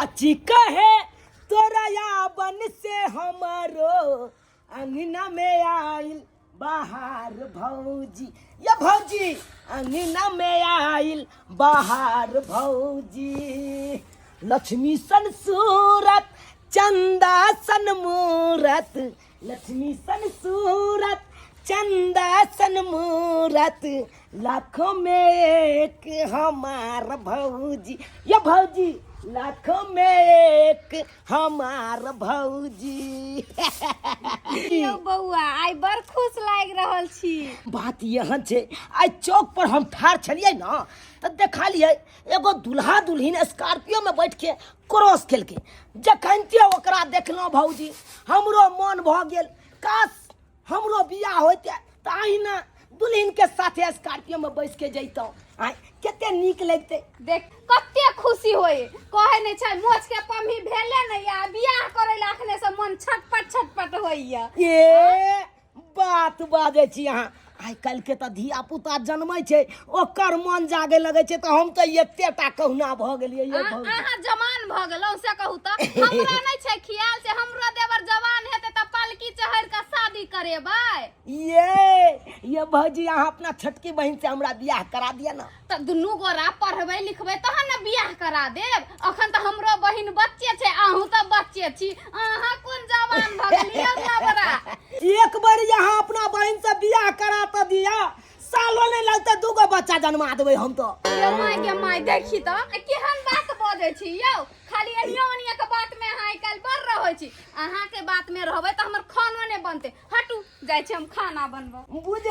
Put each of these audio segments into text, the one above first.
चाची कहे तोरा याबन से हमारो अंगना में आइल बाहर भौजी, ये भौजी अंगना में आइल बाहर भौजी। लक्ष्मी सन सूरत चंदा सन मूरत, लक्ष्मी सन सूरत चंदा सन मूरत, लाखों में एक हमार भौजी, ये भौजी लाखों में एक हमार भौजी। यौ बौआ, आइ बड़ खुश लागि रहल छी। बात यह छै, आइ चौक पर हम ठाढ़ छलियै ने तऽ देखलियै एगो दुल्हा दुल्हिन स्कॉर्पियो में बैठ के क्रॉस केलकै। जखनते ओकरा देखलहुँ भौजी, हमरो मन भऽ गेल काश हमरो बियाह होइते तऽ अहिना दुल्हिन के साथे स्कॉर्पियो में बैस के जैतहुँ, आँय कते नीक लगतै। देख कते खुशी होय, कहै नहि छै मोछ के पम्ही भेले नहि आ बियाह करै लए अखने से मन छटपट छटपट होइया। ए बात बाजै छी अहाँ, आइ काल्हि के तऽ धिया पुता जन्मै छै ओकर मन जागे लगै छै, तऽ हम तऽ एतेटा कहुना भऽ गेलियै ये भौजी। अहाँ जवान भऽ गेलहुँ से कहू तऽ हमरा नहि छै ख्याल से हमरो देवर जवान हेतै तऽ पालकी चढ़ि कऽ शादी करेबै। ये भौजी, अहाँ अपना छोटकी बहिन से हमरा बियाह करा दिअ ना। तऽ दुनू गोरा पढ़बै लिखबै तहन ने बियाह करा देब। अखन तऽ हमरो बहिन बच्चे छै, अहूँ तऽ बच्चे छी, अहाँ कोन जवान भऽ गेलियै नवरा। एक बार यहाँ अपना बहिन से बियाह करा तऽ दिया, सालो नहीं लगते दूगो बच्चा जन्मा देबै हम तो। यौ my गे my, देखी तऽ केहन बात बजै छी यौ, खाली एनियो ओनियो के बात में अहाँ आइ काल्हि बड़ रहै छी। अहाँ के बात में रहबै तऽ हमर खानो नहि बनतै। हटू, जाइ छी हम खाना बनबऽ। बुझ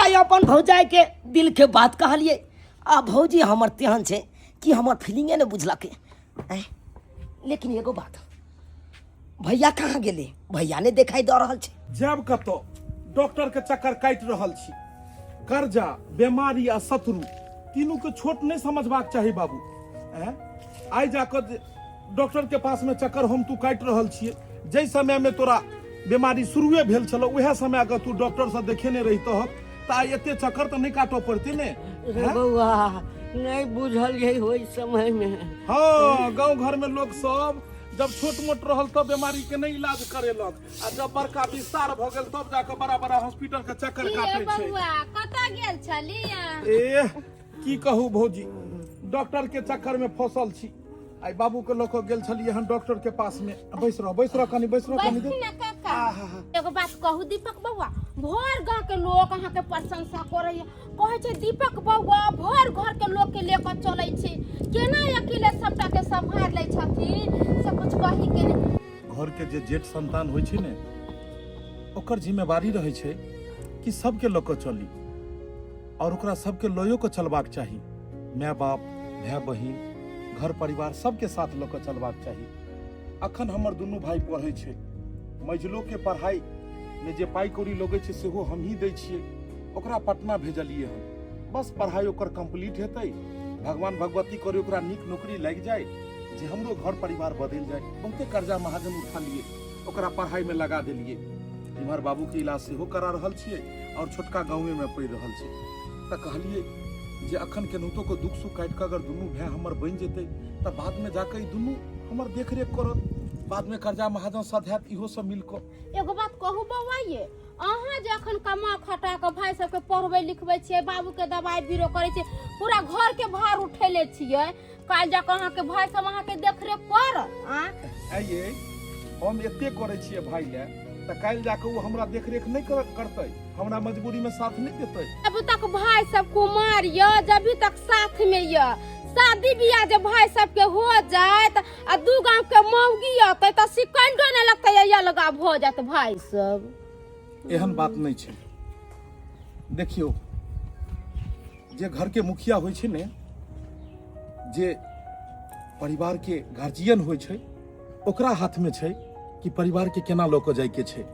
आइ अपन भौजाई के दिल के बात कहलिए, आ भौजी हमर तेहन छै कि हमर फीलिंगे ने बुझलकै। आँय, लेकिन एगो बात, भैया कहाँ गेले? भैया ने देखाई दऽ रहल छै। जायब कतऽ, डॉक्टर के चक्कर काटि रहल छी। कर्जा, बीमारी आ शत्रु तीनू के छोट नहीं समझबाक चाही बाबू। आँय, आइ जाकऽ जे डॉक्टर के पास में चक्कर हम तू काटि रहल छियै, जाहि समय में तोरा बीमारी शुरुए भेल छलौ उएह समय अगर तू डॉक्टर से देखेने रहितह तऽ आइ एते चक्कर तऽ नहि काटऽ पड़तै ने। रे बौआ, नहीं बुझल ये ओहि समय में। हाँ, गाँव घर में लोग सब जब छोट मोट रहल तब बीमारी के नहीं इलाज करेलक, आ जब बड़का विस्तार भऽ गेल तब जाके बड़ा बड़ा हॉस्पिटल के चक्कर की काटे छै। बौआ, कतऽ गेल छलियै? ए की कहू भौजी, डॉक्टर के चक्कर में फसल छी। आइ बाबू के लऽ कऽ गेल छलियै हन डॉक्टर के पास में। बैस रह, बैस रह कनी, बैस रह कनी बैसती देर। ना काका। एगो बात कहू दीपक बौआ, भर गांव के लोग अहाँ के प्रशंसा करैया, कहै छै दीपक बौआ भर घर के लोग के लेकर चलै छै, केना अकेले सबटा के सम्हार लै छथिन से कुछ कही के नहि। घर के जे जेठ संतान होइ छै ने, ओकर जिम्मेवारी रहै छै कि सबके लऽ कऽ चली, और ओकरा सबके लयो कऽ चलबाक चाही। माय बाप, भाय बहिन, घर परिवार सबके साथ लऽ कऽ चलबाक चाही। अखन हमर दुनू भाई पढ़ै छै, मझिलो के पढ़ाई में जे पाई कौड़ी लगै छै सेहो हमही दै छियै। ओकरा पटना भेजलियै हन, बस पढ़ाई ओकर कंप्लीट हेतै, भगवान भगवती करे ओकरा नीक नौकरी लागि जाय, जे हमरो घर परिवार बदलि जाय। बहुते कर्जा महाजन उठा लिए, ओकरा पढ़ाई में लगा देलियै। इम्हर बाबू के इलाज सेहो करा रहल छियै और छोटका गाँवे में पढ़ि रहल छै। तऽ कहलियै जे अखन केनाहितो के दुख सुख काटि कऽ अगर दुनू भाय हमर बनि जेतै तऽ बाद में जाकऽ ई दुनू हमर देखरेख करत, बाद में कर्जा महाजन सधायत इहो सब मिल कऽ। एगो बात कहू बौआ, ये अहाँ जे अखन कमा खटा कऽ भाय सबके पढ़बै लिखबै छियै, बाबू के दवाई बीरो करै छियै, पूरा घर के भार उठेले छियै, काल्हि जाकऽ अहाँके भाय सब अहाँके देखरेख करत? आँय? आइये हम एते करै छियै भाय लए, तऽ काल्हि जाकऽ ओ हमरा देखरेख नहि करतै, हमरा मजबूरी में साथ नहीं देतै। जब तक भाई सब कुमार य, जब भी तक साथ में य, शादी बियाह जे भाई सब के हो जात आ दू गांव के मौगी अतै त सिकंडो ने लगतै, ये अलगा भ जात भाई सब। एहन बात नहीं छै। देखियौ, जे घर के मुखिया होइ छै ने, जे परिवार के गार्जियन होइ छै, ओकरा हाथ में छै कि परिवार के केना लऽ कऽ जाय के छै।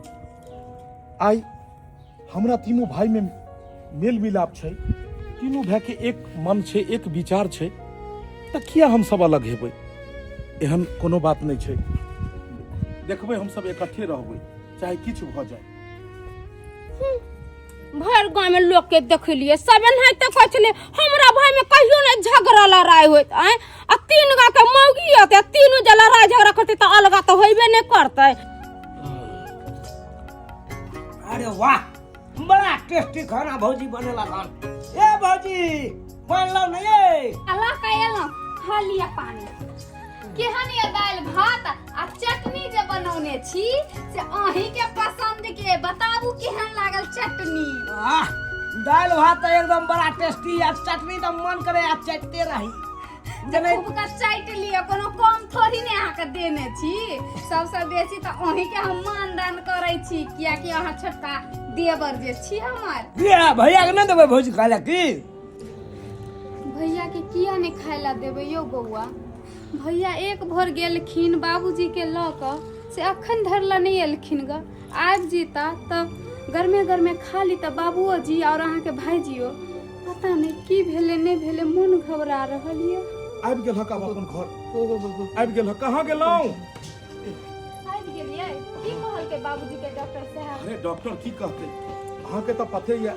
आइ हमरा तीनू भाई में मेल मिलाप छै, तीनू भाई के एक मन छै, एक विचार छै, तऽ किया हम सब अलग हेबै? एहन कोनो बात नहि छै। देखबै, हम सब इकट्ठे रहबै, चाहे किछु भऽ जाय। भरि गाँव में लोग के देखलिए सब एनाहिते कहै छलै हमरा भाई में कहियो नहि झगड़ा लड़ाई होइत आँय आ तीन गाँव के मौगी अतै आ तीनू जे लड़ाई झगड़ा करतै तऽ अलगा तऽ होइबे नहि करतै। अरे वाह, बड़ा टेस्टी खाना भौजी बनेला हन। ए भौजी, बनलौ ने ये? अल्लाह का एलहुँ, खा लिअ पानी। केहन ये दालि भात आ चटनी जे बनौने छी से अहीं के पसंद के बताबू, केहन लागल चटनी? आह, दालि भात तऽ एकदम बड़ा टेस्टी आ चटनी तऽ मन करे आ चटते रही जेना। खूब का चाटि लिअ, कोनो कम थोड़ी ने अहाँके देने छी। सबसँ बेसी तऽ अहीं के हम मानदान करै छी, कियाकि अहाँ छोटका देवर जे छी हमर। ये भैया के नहि देबै भौजी खाय लए की? भैया के किया नहि खाय ला देबै यौ बौआ? भैया एक भोर गेलखिन बाबूजी के लऽ कऽ, से अखन धरि ला नहि एलखिन ग। आबि जीता तऽ गरमे गरमे खा ली तऽ बाबुओ जी और अहाँके भाईजियो। पता नहि की भेलै नहि भेलै, मोन घबरा रहल यऽ। आबि गेल हक, आब अपन घर आबि गेल हक। कहाँ गेलहुँ? आबि गेलियै? की कहलकै बाबूजी के डॉक्टर साहब? अरे डॉक्टर की कहतै, अहाँके तऽ पते यऽ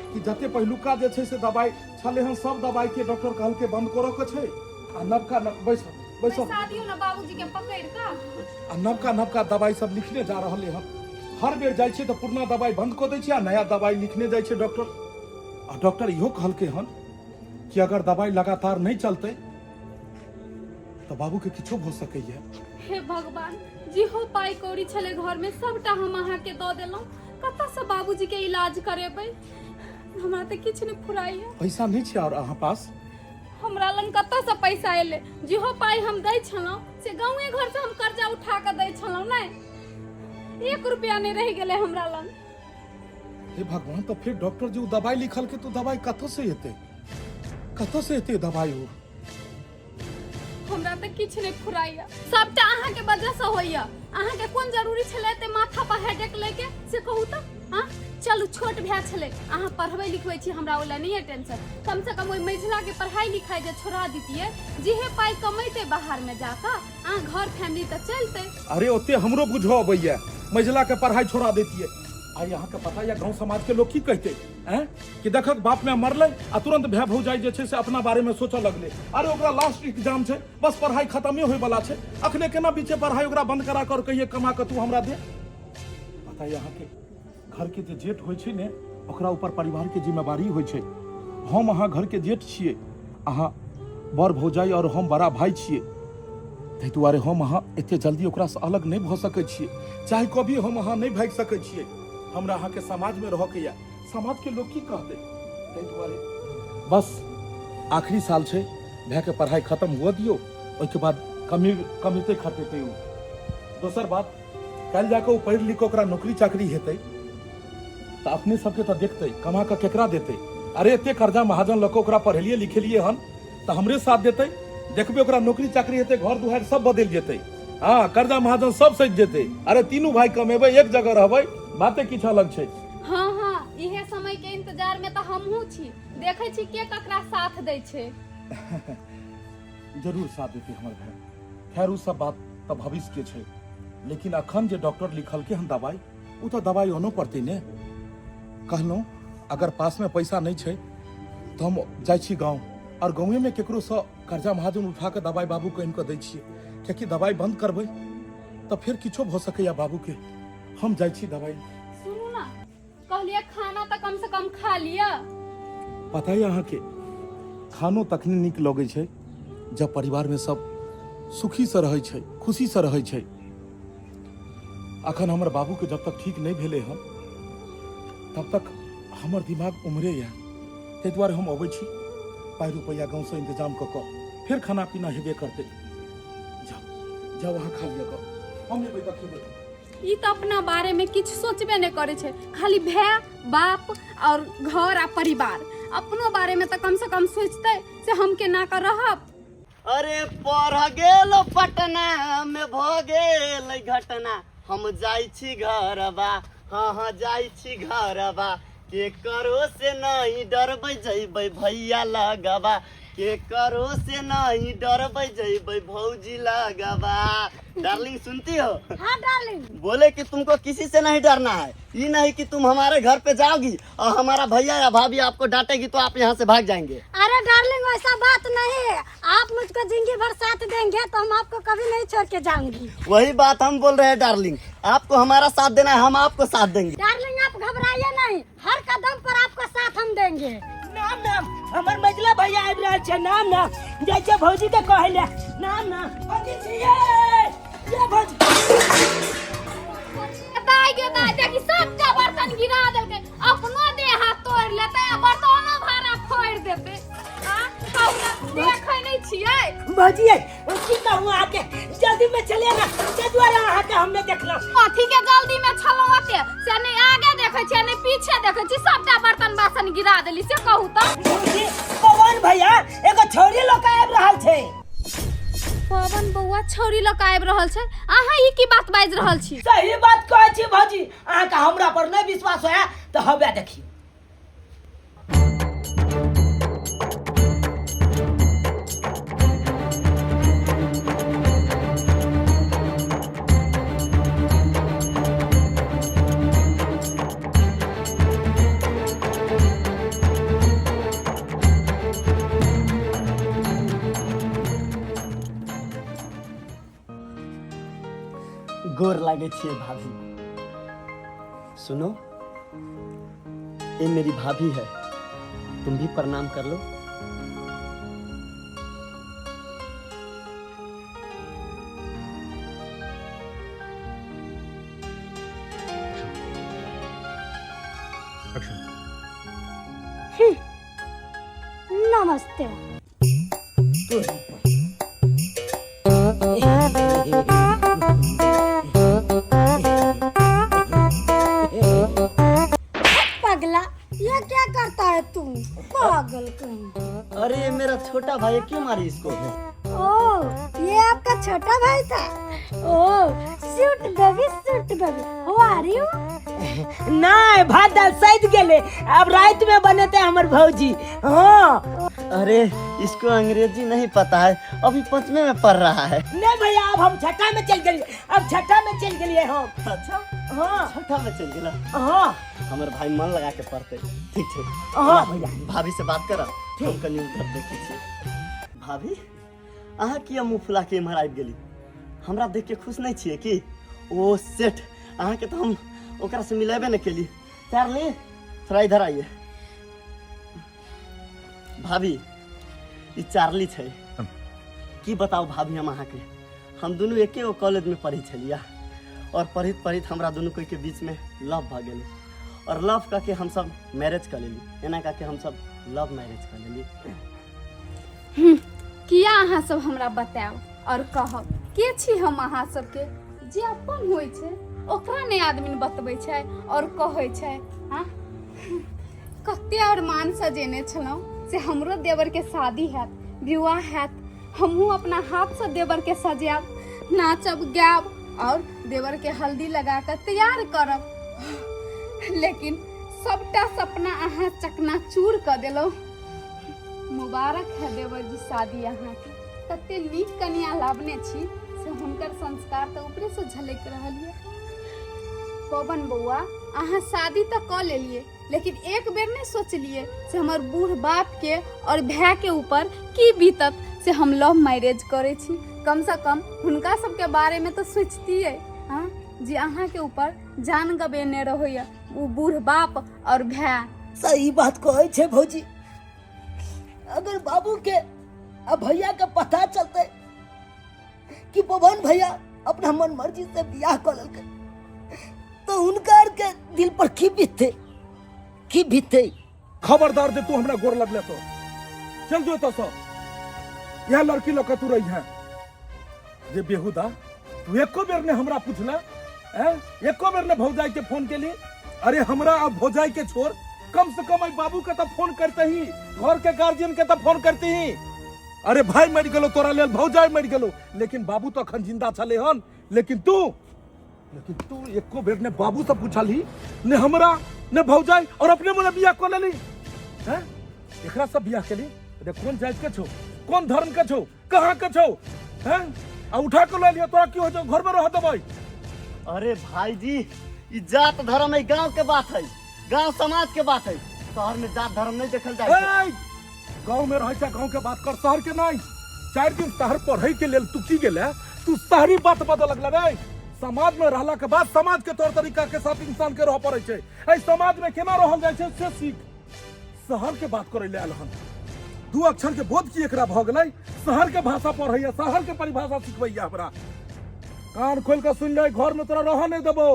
कि जते पहिलुका जे छै से दबाइ छलै हन, सब दबाइ के डॉक्टर कहलकै बंद करऽ के छै आ नबका बैस बैस। बैसा दियौ ने बाबूजी के पकड़ि कऽ। आ नबका नबका दबाइ सब लिखने जा रहलै हन। हर बेर जाइ छियै तऽ पुरना दबाइ बंद कऽ दै छियै आ नया दबाइ लिखने जाइ छै डॉक्टर। आ डॉक्टर इहो कहलकै हन कि अगर दबाइ लगातार नहि चलतै तऽ बाबूके किछो भऽ सकैए। हे भगवान, जेहो पाइ कौड़ी छलै घरमे सबटा हम अहाँके दऽ देलहुँ। कतऽसँ बाबूजीके इलाज करेबै? हमरा तऽ किछु नहि फुराइए। पैसा नहि छै आओर अहाँ पास? हमरा लग कतऽसँ पैसा एलै? जेहो पाइ हम दै छलहुँ से गाँवे घरसँ हम कर्जा उठा कऽ दै छलहुँ। नहि, एक रुपया नहि रहि गेलै हमरा लग। हे भगवान, तऽ फेर डॉक्टर जे ओ दबाइ लिखलकै तऽ ओ दबाइ कतऽसँ एतै? कतऽसँ एतै दबाइ ओ? हमरा तऽ किछु नहि फुराइया, सबटा अहाँके वजहसँ होइया। अहाँके कोन जरूरी छलै एते माथा पर हेडेक लैके, से कहू तऽ? हाँ, चलू, छोट भाय छलै, अहाँ पढ़बै लिखबै छी, हमरा ओहि लए नहि यऽ टेंशन। कम से कम ओहि मझिला के पढ़ाई लिखाई जे छोड़ा दितियै, जेहे पाइ कमैतै बाहर में जाकऽ, अहाँ घर फैमिली तऽ चलतै। अरे ओते हमरो बुझो अबैया, मझिला के पढ़ाई छोड़ा देतियै। आइ अहाँके पता यऽ गाँव समाज के लोग की कहतै? हैं कि देखक, बाप में मरलै आ तुरंत भाय भौजाई जे छै से अपना बारे में सोचऽ लगलै। अरे ओकरा लास्ट एग्जाम छै, बस पढ़ाई खत्मे होय वाला छै, अखने केना बीचे पढ़ाई ओकरा बंद करा कर कहिए कमा कऽ तू हमरा दे? पता यऽ अहाँके, घर के जे जेठ होइ छै ने, ओकरा ऊपर परिवार के जिम्मेवारी होइ छै। हम अहाँ घर के जेठ छियै, अहाँ बड़ भौजाई और हम बड़ा भाई छियै। ताहि दुआरे हम अहाँ एते जल्दी ओकरासँ अलग नहि भऽ सकै छियै, चाहे कभी हम अहाँ नहि भागि सकै छियै। हमरा अहाँके समाजमे रहऽके यऽ, समाजके लोक की कहतै? ताहि दुआरे बस आखिरी साल छै, भायके पढ़ाइ खत्म हुअ दियौ, ओहिके बाद कमी कमेतै खटेतै ओ। दोसर बात, काल्हि जाकऽ ओ पढ़ि लिख कऽ ओकरा नौकरी चाकरी हेतै तऽ अपने सबके तऽ देखतै, कमा कऽ केकरा देतै? अरे एते कर्जा महाजन लऽ कऽ ओकरा पढ़ेलियै लिखेलियै हन तऽ हमरे साथ देतै। देखबै, ओकरा नौकरी चाकरी हेतै, घर दुआरि सब बदलि जेतै, हँ, कर्जा महाजन सब सधि जेतै। अरे तीनू भाई कमेबै, एक जगह रहबै, बाते किछु अलग छै। हाँ हाँ, इहे समय के इंतजार में तऽ हमहूँ छी। देखै छी के ककरा साथ दै छै। जरूर साथ देतै हमर भाय। खैर, ओ सब बात तऽ भविष्य के छै, लेकिन अखन जे डॉक्टर लिखलकै हन दवाइ, ओ तऽ दवाइ अनो पड़तै ने। कहलहुँ, अगर पासमे पैसा नहि छै तऽ हम जाइ छी गाँव आओर गाँवेमे केकरोसँ कर्जा महाजन उठा कऽ दवाइ बाबूके आनि कऽ दै छियै, कियाकि दवाइ बंद करबै तऽ फेर किछो भऽ सकैया बाबूके। हम जाइ छी दवाइ। सुनू ने, कहलियै खाना तऽ कम से कम खा लिअ। पता यऽ अहाँके, खानो तखने नीक लगै छै जब परिवारमे सब सुखीसँ रहै छै, खुशीसँ रहै छै। अखन हमर बाबूके जब तक ठीक नहि भेलै हन तब तक हमर दिमाग उम्हरे यऽ। ताहि दुआरे हम अबै छी, पाइ रुपैआ गाँवसँ इंतजाम कऽ कऽ फेर खाना पीना हेबे करतै। जाउ जाउ, अहाँ खा लिअ गऽ, हम एबै तऽ खेबै। ई तऽ अपना बारे में किछु सोचबे नहि करै छै, खाली भाय बाप और घर आ परिवार। अपनो बारे में तऽ कम से कम सोचतै से हम केना कऽ रहब। अरे पढ़ गेल पटना में भ गेल घटना, हम जाइ छी घरबा, हाँ हाँ, जाइ छी घरबा। के करो से नहीं डरबै जइबै भैया लगबा, के करो से नहीं डरबै जइबै भौजी लगबा। डार्लिंग सुनती हो? हाँ डार्लिंग। बोले कि तुमको किसी से नहीं डरना है, ये नहीं कि तुम हमारे घर पे जाओगी और हमारा भैया या भाभी आपको डांटेगी तो आप यहाँ से भाग जाएंगे। अरे डार्लिंग ऐसा बात नहीं है, आप मुझको जिंदगी भर साथ देंगे तो हम आपको कभी नहीं छोड़ के जाऊंगी। वही बात हम बोल रहे हैं डार्लिंग, आपको हमारा साथ देना है, हम आपको साथ देंगे। डार्लिंग आप घबराइए नहीं, हर कदम पर आपको साथ हम देंगे। नाम नाम हमर मझला भैया आबि रहल छै। नाम नाम जाइ छै भौजी के कहै ले। नाम नाम भौजी छियै ये भौजी। दाइ गे दाइ, देखी सबटा बर्तन गिरा देलकै, अपनो देह हाथ तोड़ि लेतै आ बर्तनो भाड़ा फोड़ि देतै। आ कहू ने, देखै नहि छियै? भौजी ये की कहूँ अहाँके, जल्दी में चलिए ना, ताहि दुआरे अहाँके हम नहि देखलहुँ। कथी के जल्दी में छलहुँ ओते से, नहि आगे देखै छियै नहि पीछे देखै छी, सबटा बर्तन बासन गिरा देली, से कहू तऽ। भौजी पवन भैया एगो छौरी लऽ कऽ आबि रहल छै। पवन बौआ छौरी लऽ कऽ आबि रहल छै? अहाँ ई की बात बाजि रहल छी? सही बात कहै छी भौजी, अहाँके हमरा पर नहि विश्वास होय तऽ हवे देखियौ। गोर लागे छियै भाभी। सुनो, ये मेरी भाभी है, तुम भी प्रणाम कर लो। नमस्ते। पगला, ये क्या करता है तू? पागल कहीं। अरे ये मेरा छोटा भाई है, क्यों मारी इसको? ओ ये आपका छोटा भाई था? ओ sweet baby, sweet baby, how are you? नहि, भात दाल सैद गेलै, आब राति में बनेतै हमर भौजी। हाँ। अरे इसको अंग्रेजी नहीं पता है, अभी पांचवे में पढ़ रहा है। नहीं भैया, अब हम छठा में चल गेलिए, अब छठा में चल गेलिए हम। अच्छा। हाँ। छठा में चल गेला। हाँ। हमर भाई मन लगा के पढ़ते, ठीक छै? हाँ भैया। भाभी से बात करब, हम कनि उधर देखै छी। भाभी अहाँ किया मुँह फुला के इम्हर आबि गेली? हमरा देख के खुश नहीं छियै की? ओ सेठ, अहाँके तऽ हम ओकरा से मिलेबे नहि केली। चार्ली थोड़ा इधर आइए। भाभी ई चार्ली छै। की बताउ भाभी, हम अहाँके, हम दुनू एके गो कॉलेज में पढ़ै छलियै और पढ़ैत पढ़ैत हमरा दुनू कोई के बीच में लव भऽ गेलै और लव कऽ के हमसब मैरिज कऽ लेली। एना कऽ के हमसब लव मैरिज कऽ लेली। किया अहाँ सब हमरा बतायब और कहब के छी हम अहाँ सबके? जे अपन होइ छै ओकरा नहि आदमी बतबै छै और कहै छै। हाँ, कते अरमान सजेने छलहुँ से हमरो देवरके शादी हैत, विवाह हैत, हमहूँ अपना हाथसँ देवरके सजायब, नाचब गायब और देवरके हल्दी लगा कऽ तैयार करब, लेकिन सबटा सपना अहाँ चकनाचूर कऽ देलहुँ। मुबारक है देवर जी शादी अहाँके, कते नीक कनिया लाबने छी से हुनकर संस्कार तऽ ऊपरेसँ झलकि रहल यऽ। पवन बौआ, अहाँ शादी तऽ कऽ लेलिए, लेकिन एक बेर नहि सोचलिए से हमर बूढ़ बापके और भायके ऊपर की बीतत से हम लव मैरिज करै छी। कमसँ कम हुनका सबके बारेमे तऽ सोचतियै। हाँ, जे अहाँके ऊपर जान गबेने रहैया ओ बूढ़ बाप और भाय। सही बात कहै छै भौजी, अगर बाबू के आ भैया के पता चलते कि पवन भैया अपना मन मर्जी से बियाह कऽ लेलकै तो हुनका आर के दिल पर की बीतते, की बीतते। खबरदार जे तू हमरा गोर लगले तो चल जो एतऽ सँ, इएह लड़की लऽ कऽ तू रही है। जे बेहुदा, तू एको बेर ने हमरा पूछला, हैं? एको बेर ने भौजाई के फोन केली। अरे हमरा अब भौजाई के छोड़, कम से कम बाबू के तो फोन करते ही, घर के गार्जियन के तो फोन करते ही। अरे भाई मर गेलो तोरा लेल, भौजाई मर गेलो, लेकिन बाबू तो अखन जिंदा छले हन, लेकिन तू लेकिन तू एको बेर ने बाबू से पूछलही ने हमरा ने भौजाई और अपने मने बियाह कऽ लेली हैं एकरा सब बियाह केली अरे कोन जाति के छौ कोन धर्म के छौ कहाँ के छौ हैं आ उठा के लऽ लिअ तोरा की हो छौ घर में रह देबै अरे भाईजी ई जात धर्म है गांव के बात है गांव समाज के बात है शहर में जात धर्म नहीं देखल जाए छै। ए गांव में रहै छै गांव के बात कर शहर के नहीं चारि दिन शहर पढ़ै के लेल तू की गेले तू शहरी बात बदल लगले रे समाज में रहला के बाद समाज के तौर तरीका के साथ इंसान के रह पड़ै छै एहि समाज में केना रहल जाइ छै से सीख शहर के बात करै ले आयल हन दू अक्षर के बोध की एकरा भऽ गेलै शहर के भाषा पढ़ैया शहर के परिभाषा सिखबैया हमरा कान खोल के सुन ले घर में तोरा रह नहीं देबो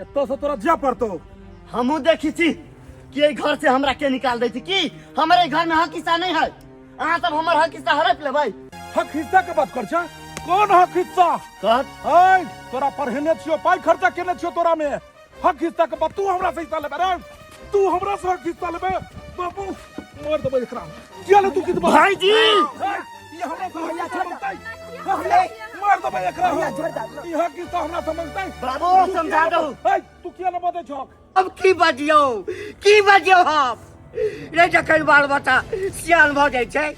एतऽ से तोरा जाय पड़तौ हमहू देखी छी कि एहि घर से हमरा के निकाल दै छै की हमरे घर में हक हिस्सा नहीं है अहाँ सब हमर हक हिस्सा हड़प लेबै हक हिस्सा के बात कर छे कौन हक हिस्सा कहत ऐ तोरा पढ़ेने छियो पाई खर्चा केने छियो तोरा में हक हिस्सा के बात तू हमरा से हिस्सा लेबे रे तू हमरा से हक हिस्सा लेबे बाबू मार देबै एकरा किया ले तू कित भाईजी ई हमरा से हक हिस्सा मांगतै मार देबै एकरा हम। ई हक हिस्सा हमरा से मांगतै बाबू समझा दो ऐ तू किया ने बजै छौ अब की बजियौ की बजियौ हम रे जखन बाल बच्चा सियान भऽ जाइ छै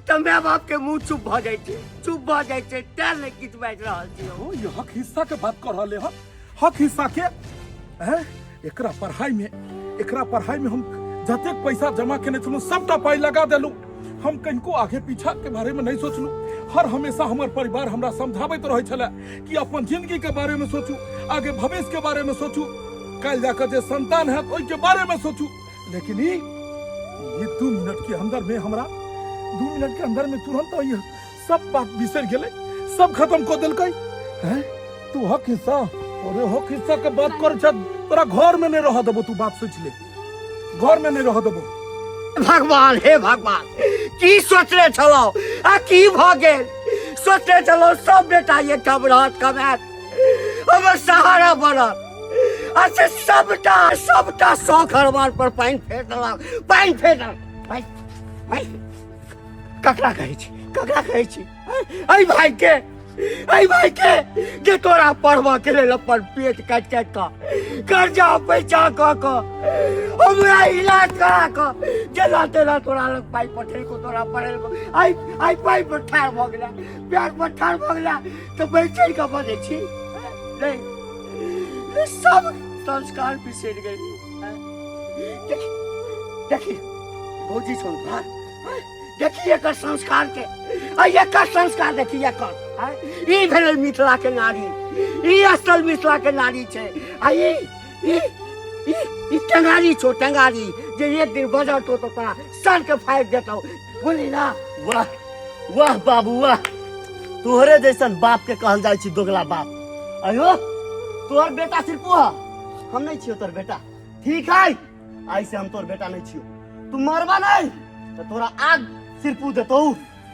तऽ माय बाप के मुंह चुप भऽ जाइ छै चुप भऽ जाइ छै तें नहि किछु बाजि रहल छी ओ ये हक हिस्सा के बात कर रहले हन हक हिस्सा के हैं एकरा पढ़ाई में एकरा पढ़ाई में हम जतेक पैसा जमा केने छलहुँ सबटा पाई लगा देलहुँ हम कनिको आगे पीछा के बारे में नहीं सोचलहुँ हर हमेशा हमर परिवार हमरा समझाबैत रहै छलै कि अपन जिंदगी के बारे में सोचू आगे भविष्य के बारे में सोचू काल्हि जाकर जे संतान है ओहि के बारे में सोचू लेकिन ई ये 2 मिनट के अंदर में हमरा 2 मिनट के अंदर में तुरंत ये सब बात बिसर गेलै सब खत्म कऽ देलकै हैं तू हक हिस्सा अरे हक हिस्सा के बात कर छ तोरा घर में नहीं रह देबो तू बात सोच ले घर में नहीं रह देबो भगवान हे भगवान की सोचने छलहुँ आ की भऽ गेल सोचने छलहुँ सब बेटा एकठाम रहत कमायत हमर सहारा बनत आ से सबटा सबटा शौक हरवान पर पानि फेर देलक पानि फेर देलक पानि पानि ककरा कहै छी ककरा कहै छी एहि भाई के एहि भाई के जे तोरा पढ़बऽ के लेल अपन पेट काटि काटि कऽ कर्जा पैसा कऽ कऽ हमरा इलाज करा कऽ जेना तेना तोरा लग पाइ पठेलको तोरा पढ़ेलको आइ आइ पाइ पर ठाढ़ भऽ गेला पैर पर ठाढ़ भऽ गेला तऽ बैठ कऽ बजै छी नहि नहि, सब संस्कार बिसरि गेली देखी देखी भौजी छौ भार देखी एकर संस्कार के आ एकर संस्कार देखी एकर आँय? ई भेलै मिथिला के नारी ई असल मिथिला के नारी छै आ ई ई ई ई टेंगारी छौ टेंगारी जे एक दिन बजतौ तऽ तोरा सर के फाड़ि देतौ बुझली ना वाह वाह बाबू वाह तोहरे जैसन बाप के कहल जाइ छै दोगला बाप अयो तोहर बेटा सिर्फ है हम नहीं छियो तोहर बेटा ठीक है आई से हम तोहर बेटा नहीं छियो तू मरबा नहीं तो तोरा आग सिर्फ देतो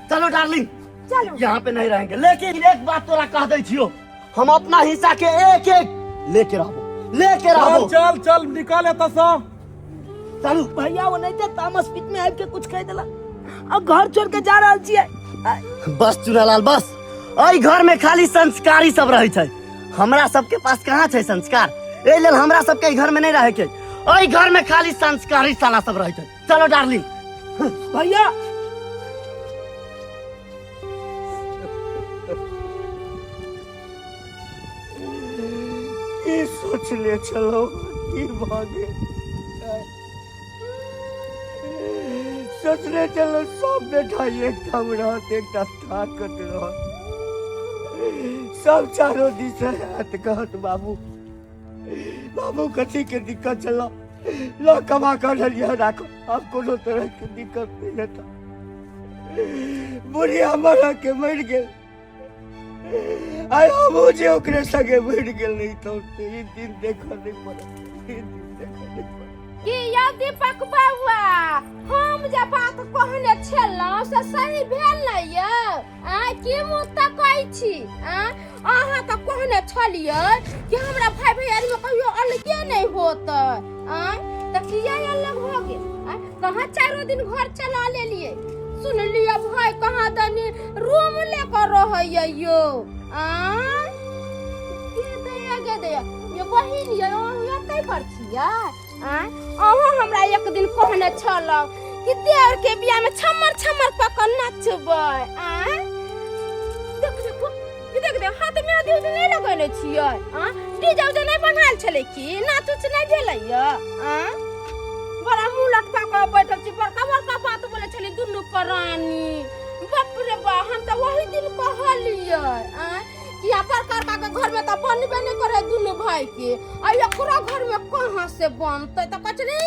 चलो डार्लिंग चलो यहाँ पे नहीं रहेंगे लेकिन एक बात तोरा कह दै छियो हम अपना हिस्सा के एक एक लेके रहबो लेके रहबो चल चल चल निकाल एतऽ सँ चलू भैया वो नहीं थे तामस पित में आबि के कुछ कह देला अब घर छोड़ के जा रहल छियै बस चुनालाल बस एहि घर में खाली संस्कारी सब रहै छै हमरा सबके पास कहाँ छै संस्कार एहि लेल हमरा सबके एहि घर में नहीं रहे के एहि घर में खाली संस्कारी साला सब रहै छै चलो डार्लिंग भैया की सोचले छलहुँ की भऽ गेल सोचने छलहुँ सब बेटा एकठाम रहत एकटा ताकत रहत सब चारो दिस हाथ कहत बाबू बाबू कथी के दिक्कत छल ल कमा कर लेलियै राखो आब कोनो तरह के दिक्कत नहीं हेतौ बुढ़िया मर के मरि गेल आइ हमहूँ जे ओकरे संगे मरि गेल रही तऽ ई दिन देखऽ नहि पड़त ई दिन देखऽ नहि पड़त की यौ दीपक बौआ हम जे बात कहने छलहुँ से सही भेल ने यौ आँय की मुँह तकै छी आँय अहाँ तऽ कहने छलियै कि हमरा भाई भैयारी में कहियो अलगे नहि होत आँय तऽ किया अलग भऽ गेल आँय कहाँ चारो दिन घर चला लेलियै सुनलियै भाई कहाँ दनी रूम ले कऽ रहैया यौ आँय के दैया लागे दैया ये बहिन ये अहूँ एतै पर छियै आँय अहूँ हमरा एक दिन कहने छलहुँ कि देवर के बियाह में छम्मर छम्मर कऽ कऽ नचबै आँय देख देखू ई देख देख हाथ में आदि उदी नहि लगेने छियै आँय डीजे उजे नहि बनायल छलै की नाच उच नहि भेलै यऽ आँय बड़ा मुँह लटका कऽ बैठल छी बड़का बड़का बात बोलै छलै दुनू प्राणी बाप रे बा हम तऽ वही दिन कहलियै आँय कि आ बड़का बड़का के घर में तऽ बनबे नहि करे दुनू भाई के आ एकरा घर में कहाँ से बनतै तऽ कहै छलै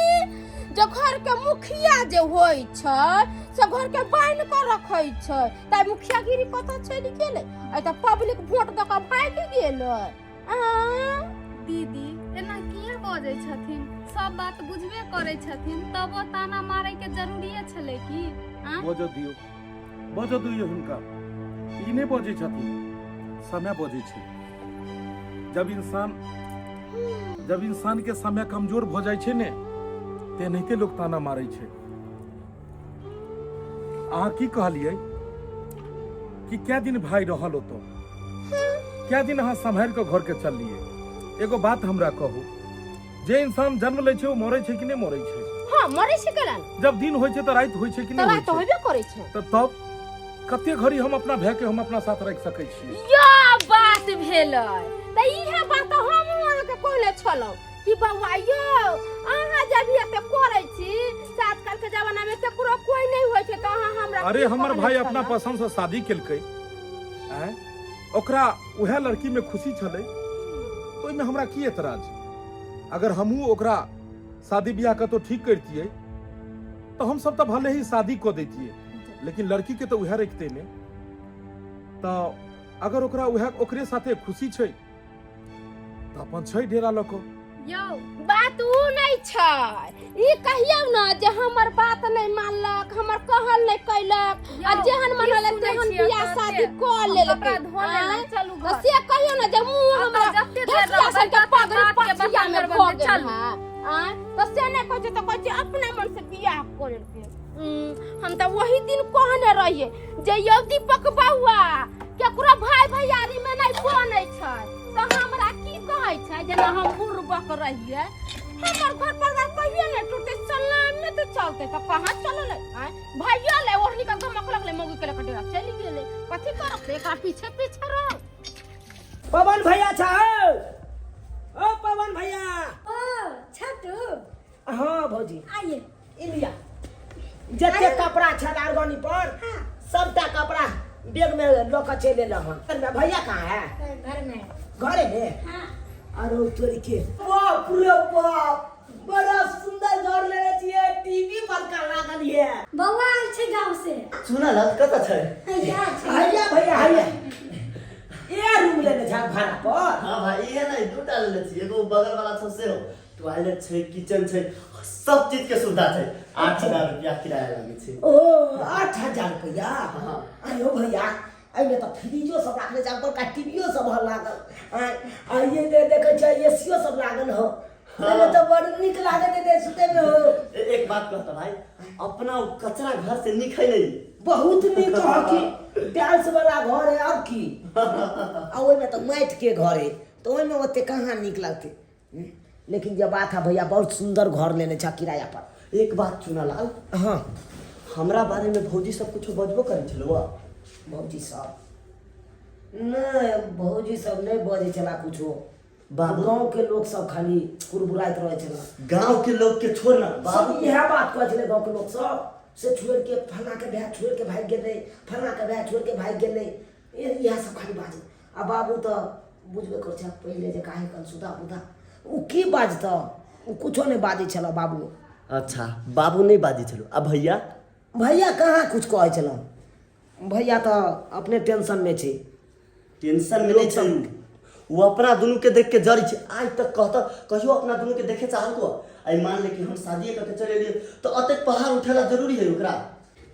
जे घर के मुखिया जे होइ छै से घर के बान्हि कऽ रखै छै तऽ मुखियागिरी कतऽ चलि गेलै आइ तऽ पब्लिक वोट दऽ कऽ भागि गेलै आँ दीदी एना किया बजै छथिन सब बात बुझबे करै छथिन तबो ताना मारै के जरूरिये छलै की आँ बजऽ दियौ बजऽ दियौ हुनका ई नहि बजै छथिन समय बजै छै जब इंसान जब इंसान के समय कमजोर भऽ जाइ छै ने तेनाहिते लोक ताना मारै छै अहाँ की कहलियै कि कै दिन भाई रहल ओतऽ कै दिन अहाँ सम्हारि कऽ घरके चललियै एगो बात हमरा कहू जे इंसान जन्म लै छै ओ मरै छै कि नहि मरै छै हँ मरै छै केना जब दिन होइ छै तऽ राति होइ छै कि तऽ नहि होइ राति छै होबे करै छै तऽ तब कते घड़ी हम अपना भाय के हम अपना साथ राखि सकै छियै या बात भेलै तऽ इएह बात तऽ हमहूँ अहाँके कहने छलहुँ कि बौआ यौ अहाँ जब एते करै छी से आजकल के जमाना में केकरो कोई नहीं होइ छै तऽ अहाँ हमरा अरे की हमर कहने भाई अपना छलहुँ? पसंद से शादी केलकै आँय ओकरा उएह लड़की में खुशी छलै तऽ ओहिमे हमरा की एतराज अगर हमहूँ ओकरा शादी बियाह कतौ ठीक करतियै तऽ हमसब तऽ भले ही शादी कऽ दैतियै लेकिन लड़की के तऽ उएह रखिते ने तऽ अगर ओकरा उएह ओकरे साथे खुशी छै तऽ अपन छै डेरा लऽ कऽ यौ बात उ नहि छै ई कहियौ ने जे हमर बात नहि मानलक हमर कहल नहि कैलक आ यौ, जेहन की मन होलै सुनै तेहन छियै बियाह एतऽ शादी से? कऽ हम लेलकै कपड़ा धो लेलहुँ, आँय? चलू तऽ घर। से कहियौ ने जे मुँह एतऽ हमरा जते देर धकिया रहबै सनके तते पगड़ी बात के पछिया मे बतंगड़ भऽ बनतै, गेल चलू। हँ आँय? तऽ से नहि कहै छै तऽ कहै छै अपना मन से बियाह कऽ लेलकै हम तऽ वही दिन कहने रहियै जे यौ दीपक बौआ केकरो भाय भैयारी में नहि बनै छै तऽ हमरा की कहै छै जेना हम बुड़बक रहियै हमर घर परिवार कहियो नहि टूटतै सलामे तऽ चलतै तऽ कहाँ चललै आँय भैया ले ओढ़नी के गमक लगलै मौगी के लऽ कऽ डेरा चलि गेलै कथी करब एकरा पीछे पीछे रह पवन भैया छौ ओ पवन भैया ओ छटू हाँ भौजी आइए ई लिया जते कपड़ा छल आरगनी पर हाँ। सबटा कपड़ा बैग में लऽ कऽ चलि एलहुँ हन भैया कहाँ है घर में घरे में हाँ अरे तोरी के बाप रे बाप बड़ा सुंदर घर लेने छियै टीवी बड़का लागल ये बौआ आयल छै गाँव से सुनल हत कतऽ छै हैया छै हैया भैया हैया ए रूम लेने छा भाड़ा पर हाँ भाई इहे नहीं दूटा लेने छी एगो बगल वाला छौ सेहो टॉयलेट छै किचन छै सब चीज के सुविधा छै 8000 रुपया किराया लागै छै ओ 8000 रुपया हाँ। आयो भैया एहिमे तऽ फ्रिजो सब राखने छै बड़का टीवियो सब ह लागल आ ये जे देखै छै एसीओ सब लागल हो एहिमे तऽ बड़ नीक लागत हेतै सुतैमे हो एक बात कहता भाई अपना उ कचरा घर से नीक है नहीं बहुत नीक ह की टाइल्स वाला घर है अब की आ ओहिमे तऽ माटि के घर है तऽ ओहिमे ओते कहाँ नीक लगतै लेकिन जे बात है भैया बहुत सुंदर घर लेने छा किराया पर एक बात चुनालाल हाँ हमरा बारे में भौजी सब कुछ बजबो करै छलौ भौजी सब नहीं भौजी सब नहीं बजै छला कुछो बाबू। गाँव के लोग सब खाली कुरबुराइत रहै छला गांव के लोग के छोड़ ना सब बाबू इएह बात कहै छलै गाँव के लोग सब से छोड़ि के फल्लाँ के भाय छोड़ि के भागि गेलै फल्लाँ के भाय छोड़ि के भागि गेलै इएह सब खाली बाजै आ बाबू तऽ बुझबे करै छै पहिले जे काहे कन सुधा बुधा ओ की बाजतऽ ओ कुछो नहि बाजै छलऽ बाबू अच्छा बाबू नहीं बाजै छलो आ भैया भैया कहाँ कुछ कहै छलऽ भैया तऽ अपने टेंशनमे छै टेंशन में नहीं छै उ अपना दुनू के देख के जरै छै आज तक कहता कहियो अपना दुनू के देखे चाहलको आई मान ले कि हम शादी करके चल एलियै तो अतेक पहाड़ उठेला जरूरी है ओकरा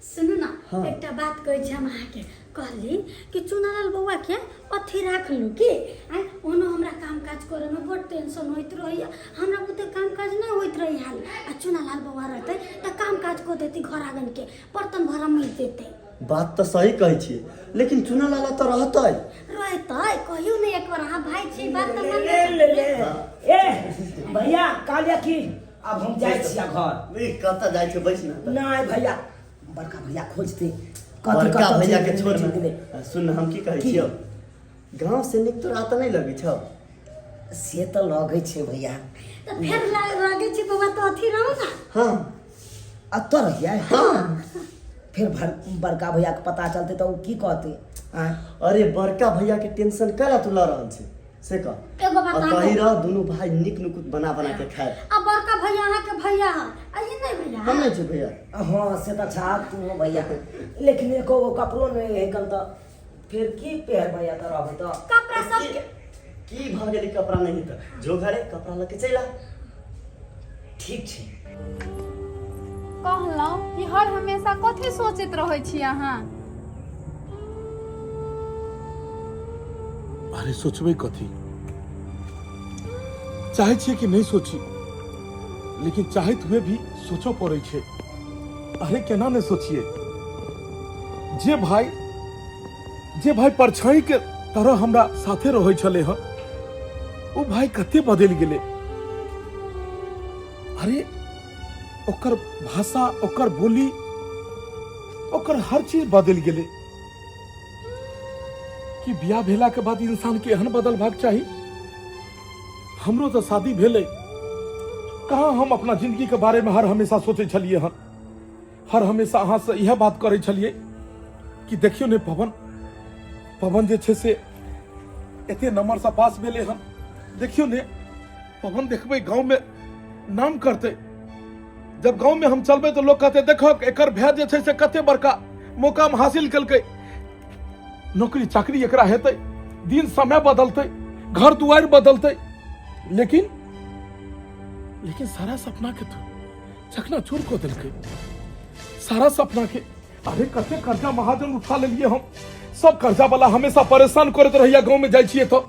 सुनू ने एकटा बात कहै छी हम अहाँके कहली कि चुनालाल बौआके अथी राखलहुँ की आँय ओनो हमरा काम काज करैमे बड़ टेंशन होइत रहैए हमरा बुते काम काज नहि होइत रहै हाल आ चुनालाल बौआ रहतै तऽ काम काज कऽ देतै घर आङ्गनके बर्तन भाड़ा मजि देतै बात तऽ सही कहै छियै लेकिन चुनालाल तऽ रहतै रहतै कहियो ने एक बार अहाँ भाई छी बात तऽ मान ले ले ले ए भैया कहलियै कि आब हम जाइ छियै घर। ई कतऽ जाइ छै, बैस ना। नहि भैया, बड़का भैया खोजते कथी। बड़का कतऽ भैया चलि के गेलै, छोड़ चलि गेलै। ना। सुन, हम की कहै की? छियौ, गाँव से नीक तोरा तऽ नहि लगै छौ? से तऽ लगै छै भैया। तऽ फेर लगै छै बौआ, तऽ अथी रहू ना। हाँ। एतऽ रहियै? हाँ। फेर बड़का भैयाके पता चलतै तऽ ओ की कहतै आँय? अरे बड़का भैया के टेंशन कैला तू लऽ रहल छै से कह। एगो बात और अहाँ कही रह, दुनू भाई नीक नुकुत बना बना के खाए। आ बड़का भैया अहाँके भैया है आ ई नहि भैया? हम नहीं छी भैया। हाँ, से तऽ छा तू हो भैया, लेकिन एको गो कपड़ो नहि रहै कन, तऽ फेर की पहिरबै एतऽ रहबै तऽ? कपड़ा सबके की भऽ गेलै कपड़ा नहीं तऽ जो घरे कपड़ा लऽ के चलि आ। ठीक छै। कहलहुँ कि हर हमेशा कथी सोचैत रहै छी अहाँ? अरे सोचबै कथी? चाहै छियै कि नहि सोची, लेकिन चाहैत हुए भी सोचऽ पड़ै छै। अरे केना नहि सोचिए? जे भाई परछाई के तरह हमरा साथे रहै छलै हँ, ओ भाई कते बदलि गेलै। अरे ओकर भाषा, ओकर बोली, ओकर हर चीज बदलि गेलै। कि बियाह भेला के बाद इंसान के एहन बदल भाग चाही? हमरो तऽ शादी भेलै, कहाँ हम अपना जिंदगी के बारे में हर हमेशा सोचै छलियै हन? हर हमेशा अहाँ से इएह बात करै छलियै कि देखियौ ने पवन, पवन जे छै से एते नंबर से पास भेलै हन, देखियौ ने पवन, देखबै गाँव में नाम करतै। जब गाँव में हम चलबै तऽ लोग कहतै, देखक एकर भाय जे छै से कते बड़का मुकाम हासिल केलकै, नौकरी चाकरी एकरा हेतै, दिन समय बदलतै, घर दुआरि बदलतै। लेकिन लेकिन सारा सपना के तो चकनाचूर कऽ देलकै, सारा सपना के। अरे कते कर्जा महाजन उठा लेलिए हम सब। कर्जा वाला हमेशा परेशान करैत रहैया। गाँव में जाइ छियै तऽ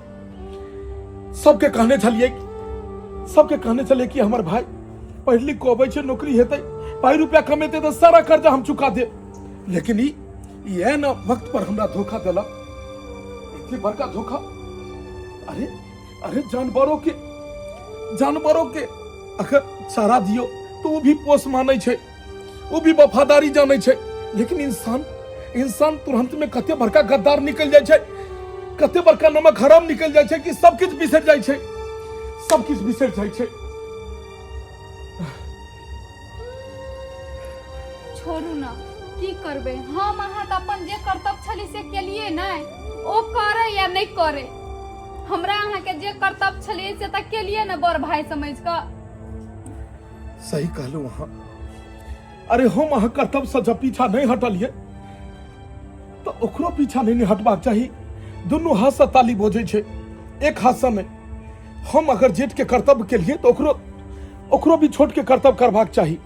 सबके कहने छलियै, सबके कहने छलियै कि हमर भाई पढ़ि लिख कऽ अबै छै, नौकरी हेतै, पाइ रुपया कमेतै तऽ सारा कर्जा हम चुका देब। लेकिन ई ई एहन वक्त पर हमरा धोखा देलक, एते बड़का धोखा। अरे अरे जानवरों के अगर चारा दियो तो वो भी पोस मानै छै, वो भी वफादारी जानै छै, लेकिन इंसान, इंसान तुरंत में कते बड़का गद्दार निकल जाइ छै, कते बड़का नमक हराम निकल जाइ छै कि सब किछु बिसरि जाइ छै, सब किछु बिसरि जाइ छै। छोड़ू ने, की करबै? हम अहाँ तऽ अपन जे कर्तव्य छली से केलिए नहि। ओ करे या नहि करे, हमरा अहाँके जे कर्तव्य छलियै से तऽ केलिए ने, बड़ भाय समझि कऽ। सही कहलहुँ अहाँ। अरे हम अहाँ कर्तव्य से जब पीछा नहीं हटलिए तऽ ओकरो पीछा नहीं ने हटबाक चाही। दुनू हाथ से ताली बजै छै, एक हाथ से नहीं। हम अगर जेठ के कर्तव्य के लिए तऽ ओकरो ओकरो भी छोट के कर्तव्य करबाक चाही।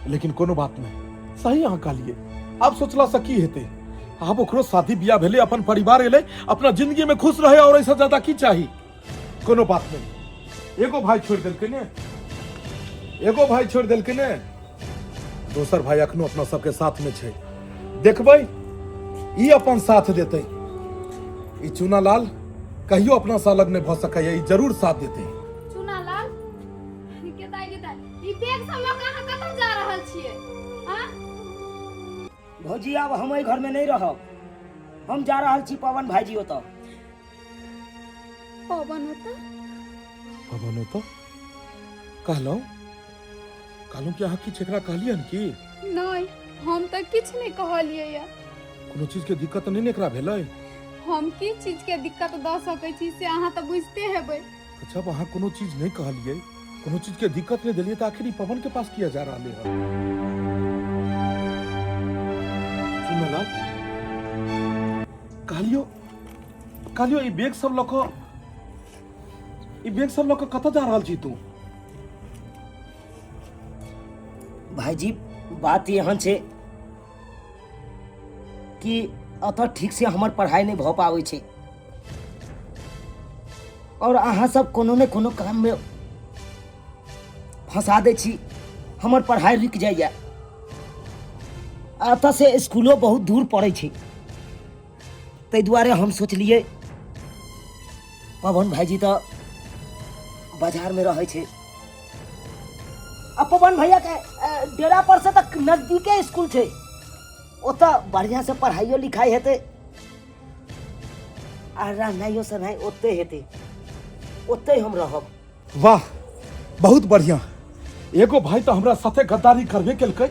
लेकिन कोनो बात नहीं, सही अहाँ कहलिए। आब सोचला से की हेतै? आब ओकरो शादी बियाह भेलै, अपन परिवार एलै, अपना जिंदगी में खुश रहे, और ऐसा ज्यादा की चाही? कोनो बात नहीं। एगो भाई छोड़ देलकै ने, एगो भाई छोड़ देलकै ने, दोसर भाई अखनो अपना सबके साथ में छै। देखबै, ई अपन साथ देतै। ई चूनालाल कहियो अपना से अलग नहि भऽ सकैया, ई जरूर साथ देतै। चूनालाल के दाई, के दाई, ई बैग सब लऽ कऽ अहाँ कतऽ जा रहल छियै? हाँ? भौजी, आब हम एहि घरमे नहि रहब। हम जा रहल छी पवन भाईजी ओतऽ। पवन ओतऽ? पवन ओतऽ? कहलहुँ कहलहुँ कि अहाँ किछु एकरा कहलियन की? नहि, हम तऽ किछु नहि कहलियै या। कोनो चीजके दिक्कत नहि ने एकरा भेलै? हम की चीज के दिक्कत दऽ सकै छी, से अहाँ तऽ बुझिते हेबै। अच्छा, अब अहाँ कोनो चीज नहि कहलियै, कोनो चीज के दिक्कत नहि देलियै, तऽ आखिर ई पवन के पास किया जा रहलै हन? सुनला, कहलियो कहलियो, ई बैग सब लऽ कऽ कतऽ जा रहल छी तू? भाईजी, बात एहन छै कि एतऽ ठीक से हमर पढ़ाइ नहि भऽ पाबै छै और अहाँ सब कोनो ने कोनो काममे फंसा दै छी, हमर पढ़ाइ रुकि जाइए। एतऽ से स्कूलो बहुत दूर पड़ै छै, ताहि दुआरे हम सोचलियै पवन भाईजी तऽ बाजारमे रहै छै आ पवन भैया के डेरा पर से तऽ नजदीके स्कूल छै, ओतऽ बढ़िआँ से पढ़ाइयो लिखाइ हेतै आ रहनाइयो सहनाइ ओतै हेतै, ओतै हम रहब। वाह, बहुत बढ़िया। एगो भाई तो हमरा साथे गद्दारी करबे केलकै,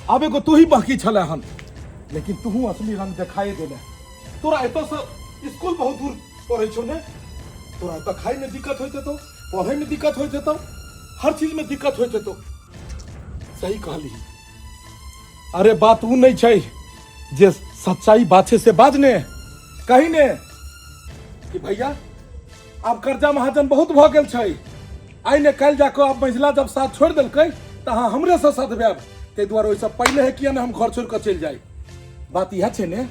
आब एगो तू ही बाकी छले हन, लेकिन तू असली रंग देखाए देले। तोरा एतऽ से स्कूल बहुत दूर पड़ै छौ ने, तोरा एतऽ खाइ में दिक्कत होइत हेतौ, पढ़ै में दिक्कत होइत हेतौ, हर चीज में दिक्कत होइत हेतौ। सही कहली। अरे बात ऊ नहीं छै, जे सच्चाई बात छै से बाज ने, कही ने कि भैया आब कर्जा महाजन बहुत भऽ गेल छै, आइ ने काल्हि जाकऽ आब महिला जब साथ छोड़ि देलकै तऽ अहाँ हमरे से साथ आयब, ताहि दुआरे ओहिसँ पहिले है किया ने हम घर छोड़ि कऽ चलि जाइ। बात इएह छै ने।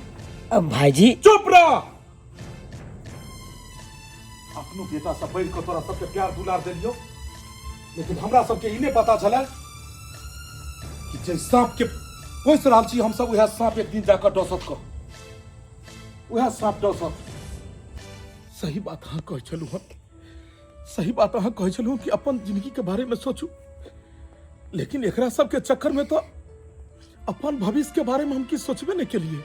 अब भाईजी चुप रह। अपनो बेटा से बढ़ि कऽ तोरा सबके प्यार दुलार देलियौ, लेकिन हमरा सबके ई नहि पता छलै कि जे साँप के पोसि रहल छी हमसब, उएह साँप एक दिन जाकऽ डसत कऽ, उएह साँप डसत। सही बात अहाँ कहै छलहुँ हन, सही बात अहाँ कहै छलहुँ कि अपन जिंदगी के बारे में सोचू, लेकिन एकरा सबके चक्कर में तो अपन भविष्य के बारे में हम की सोचबे नहीं केलिए।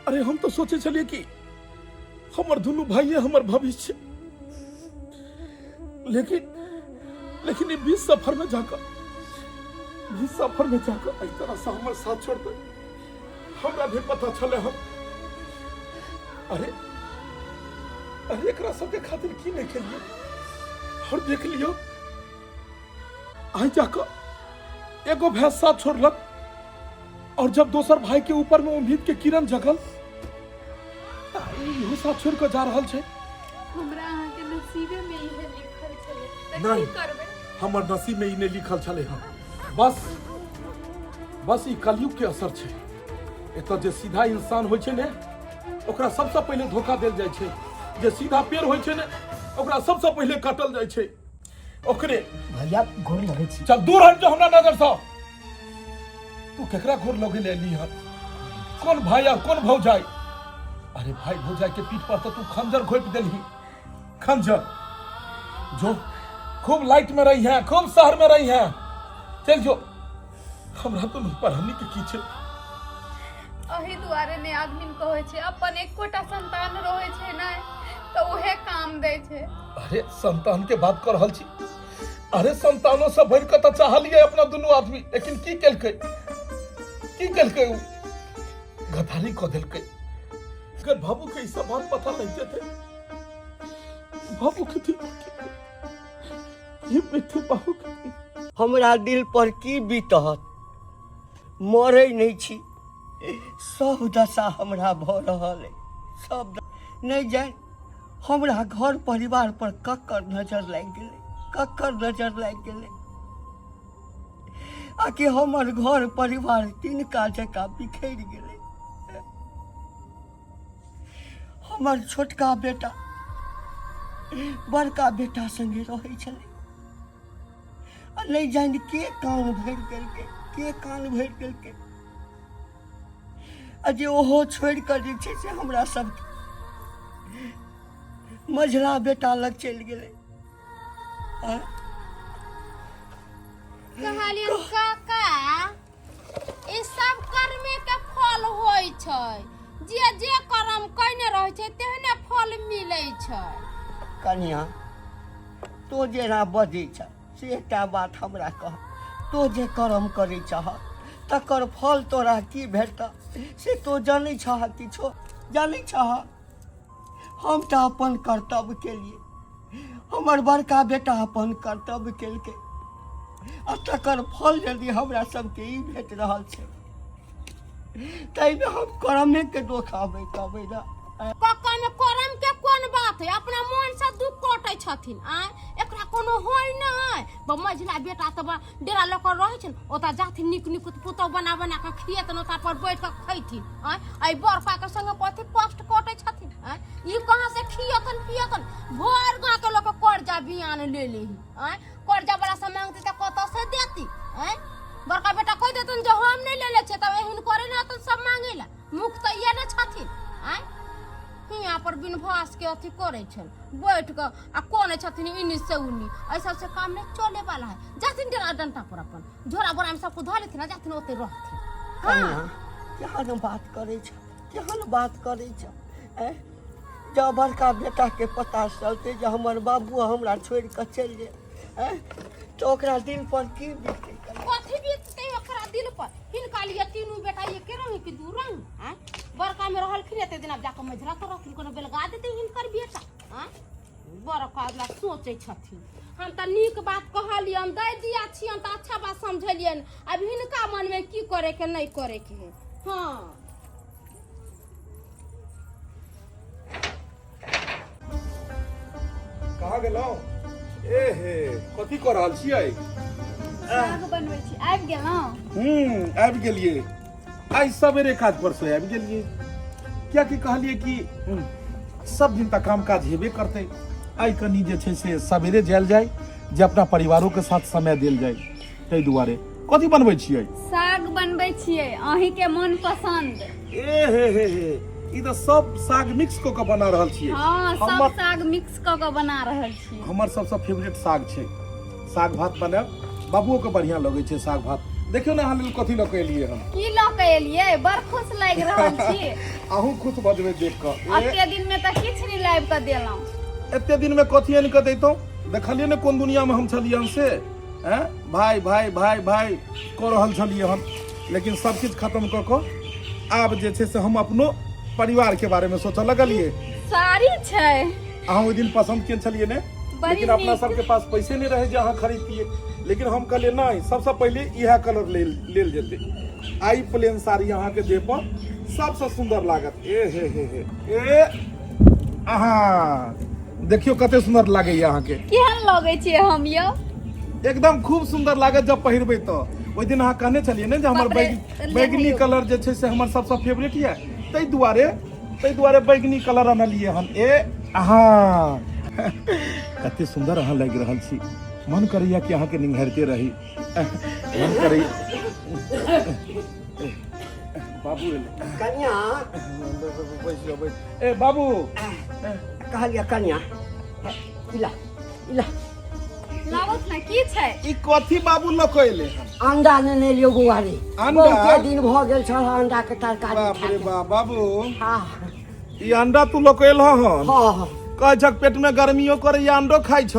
अरे हम तो सोचे छलिए कि हमर दुनू भाइये हमर भविष्य, लेकिन लेकिन ई बीच सफर में जाकर, बीच सफर में जाकर एहि तरह से हमर साथ छोड़ दे, हमरा भी पता छले हम। अरे अरे एकरा सबके खातिर की नहीं केलिए, और देख लियो आइ जाकर एगो भैंस साथ छोड़लक, और जब दोसर भाई के ऊपर में उम्मीद के किरण जगल त इहो साथ छोड़ के जा रहल छै। हमरा अहाँके नसीबे में इहे लिखल छलै तऽ नहीं। की करबै? हमर नसीब में ई नहि लिखल छलै हँ, बस बस ई कलयुग के असर छै। एतऽ जे सीधा इंसान होइ छै ने ओकरा सबसँ पहिले धोखा देल जाइ छै, जे सीधा पेड़ होइ छै ने ओकरा सबसँ पहिले काटल जाइ छै ओकरे। भैया गोर लगै छी। चल दूर हट जो हमरा नजर सँ। तू केकरा गोर लगे ले एली हन? कोन भाई और कोन भौजाई? अरे भाई भौजाई के पीठ पर तो तू खंजर घोपि देलही, खंजर। जो खूब लाइट में रही है, खूब शहर में रही है, चल जो। हमरा तो नहीं पढ़ानी के की छै। एहि दुआरे ने आदमी कहै छै अपन एकोटा संतान रहै छै ने तऽ उहे काम दै छै। अरे संतान के बात कर रहल छी, अरे संतानों से बढ़ि कऽ तऽ चाहलियै अपना दुनू आदमी, लेकिन की केलकै, की केलकै उ? गद्दारी कऽ देलकै। अगर बाबू के ई सब बात पता लग जेतै, बाबू के दिल पर की ये बेटे बाबू के दिल। हमरा दिल पर की बीतत, मरै नहि छी, सब दशा हमरा भऽ रहल अइ, सब नहि जानि हमरा घर परिवार पर ककर नजर लागि गेलै, ककर नजर लागि गेलै, आकि हमर घर परिवार तिनका जकाँ बिखरि गेलै। हमर छोटका बेटा बड़का बेटा संगे रहै छलै, आ नहि जानि के कान भरि देलकै, के कान भरि देलकै, आ जे ओहो छोड़ि कऽ जे छै से हमरा सबके मझला बेटा लग चलि गेलै। आँय? कहलियन काका, ई सब कर्मे के फल होइ छै, जे जे कर्म कयने रहै छै तेहने फल मिलै छै। कनिया, तो जेना बजै छ से एकटा बात हमरा कह, तो जे कर्म करै छह तकर फल तोरा की भेटत से तो जानै छह? किछो जानै छह? हम तऽ अपन कर्तव्य केलिए, हमर बड़का बेटा अपन कर्तव्य केलकै, आ तकर फल यदि हमरा सबके ई भेट रहल छै ताहिमे हम कर्मेके दोख आबै कहबै ने। कक्का में करम के कोन बात है, अपना मन से दुख कटै छथिन। आय एकरा कोनो होय नै, मझिला बेटा तऽ डेरा लऽ कऽ रहै छनि, ओतऽ जाथिन नीक नीक पुतहु बना बना कऽ खिएतनि, ओतऽ पर बैठ कऽ खैथिन। आँय एहि बड़का के संगे कथी कष्ट कटै छथिन? आँय ई कहाँ से खियतन पियतन? भरि गाँव के लोक कर्जा बियान ले लेही। आँय कर्जा वाला से मांगती तऽ कतऽ से देती? आँय बड़का बेटा कहि देतन जे हम नहि लेले छियै, तब एहन करे ने हतन सब मांगे ला, मुख तऽ इएह ने छथिन। आँय हियाँ पर बिन भास के अथी करै छन बैठ कऽ आ कोने छथिन इन्नी से उन्नी। एहि सबसे काम नहीं चले वाला है। जाथिन डेरा डंटा पर अपन झोरा बोरा में सबको धऽ लेथिन आ जाथिन ओते रहथिन। हाँ, केहन बात करै छ, केहन बात करै छ। ऐं, जब बड़का बेटा के पता चलते जे हमर बाबू हमरा छोड़ि कऽ चलि गेल, ऐं, तऽ ओकरा दिल पर की बीतै? कथी बीततै ओकरा दिल पर? हिनका लिए तीनू बेटा एके रंग कि दू रंग? आँय, बड़का में रहलखिन एते दिन, आब जाकऽ मझिला तऽ रहथिन, कोनो बेलगा देतै हिनकर बेटा? आँय, बड़का ला सोचै छथिन। हम तऽ नीक बात कहलियनि, दै दिया छियनि तऽ अच्छा बात समझेलियनि। आब हिनका मनमे की करे के नहीं करे के है। हाँ, कहाँ गेलहुँ? ए हे, कथी कऽ रहल छियै? साग बनबै छी। आबि गेलहुँ? हूँ, आबि गेलियै। आइ सवेरे काज पर से आबि गेलियै, कियाकि कहलियै कि सब दिन तऽ काम काज हेबे करतै, आइ कनि जे छै से सवेरे जायल जाय जे अपना परिवारों के साथ समय देल जाय, ताहि दुआरे। कथी बनबै छियै? साग बनबै छियै, अहीं के मन पसंद। ए हे हे हे, ई तऽ सब साग मिक्स कऽ के बना रहल छियै। हाँ, सब साग मिक्स कऽ के बना रहल छी। हमर सबसँ फेवरेट साग छै। साग भात बनायब, बाबुओ के बढ़िया लगै छै साग भात। देखियौ ने, अहाँ लेल कथी लऽ के एलियै हम। की लऽ के एलियै? बड़ खुश लागि रहल छी। अहूँ खुश भऽ जेबै देख कऽ। ए, एते दिन में तऽ किछु नहि लाबि कऽ देलहुँ। एते दिन में कथी आनि कऽ दैतहुँ? देखलियै ने कोन दुनिया में हम छलियै हन से। हैं, भाय भाय भाय भाय कऽ रहल छलियै हन, लेकिन सब किछु खत्म कऽ कऽ आब जे छै से हम अपनो परिवार के बारे में सोचऽ लगलियै। साड़ी छै। अहाँ ओहि दिन पसंद केने छलियै ने? बड़ी लेकिन अपना नीक। सबके पास पैसे नहि रहै जे अहाँ खरीदतियै, लेकिन हम कहलियै नहि, सबसँ पहिले इएह कलर लेल लेल जेतै। आई प्लेन साड़ी अहाँके देह पर सबसँ सुन्दर लागत। ए हे हे हे, ए अहाँ देखियौ कते सुन्दर लागैया अहाँके। केहन लगै छियै हम यौ? एकदम खूब सुन्दर लागत जब पहिरबै तऽ। ओहि दिन अहाँ कहने छलियै ने जे हमर बाप रे, बैगनी लेलियौ। कलर जे छै से हमर सबसँ फेवरेट यऽ, ताहि दुआरे बैगनी कलर अनलियै हन। ए अहाँ कते सुन्दर अहाँ लागि रहल छी। मन करैया कि अहाँके निंघारिते रही। मन करैया। बाबू एलै। कनिया। बैस जाओ, बैस। ए बाबू। कहलियै कनिया, इला इला। लाबत ने, की छै? ई कथी बाबू लऽ कऽ एलै हन? अंडा नेने लियौ बौआ रे। अंडा? बहुते दिन भऽ गेल छल अंडा के तरकारी। बाप रे बाप, बाबू। हाँ। ई अंडा तू लऽ कऽ एलह हन? हाँ। कहै छक पेट में गर्मियो करैया, अंडो खाइ छ?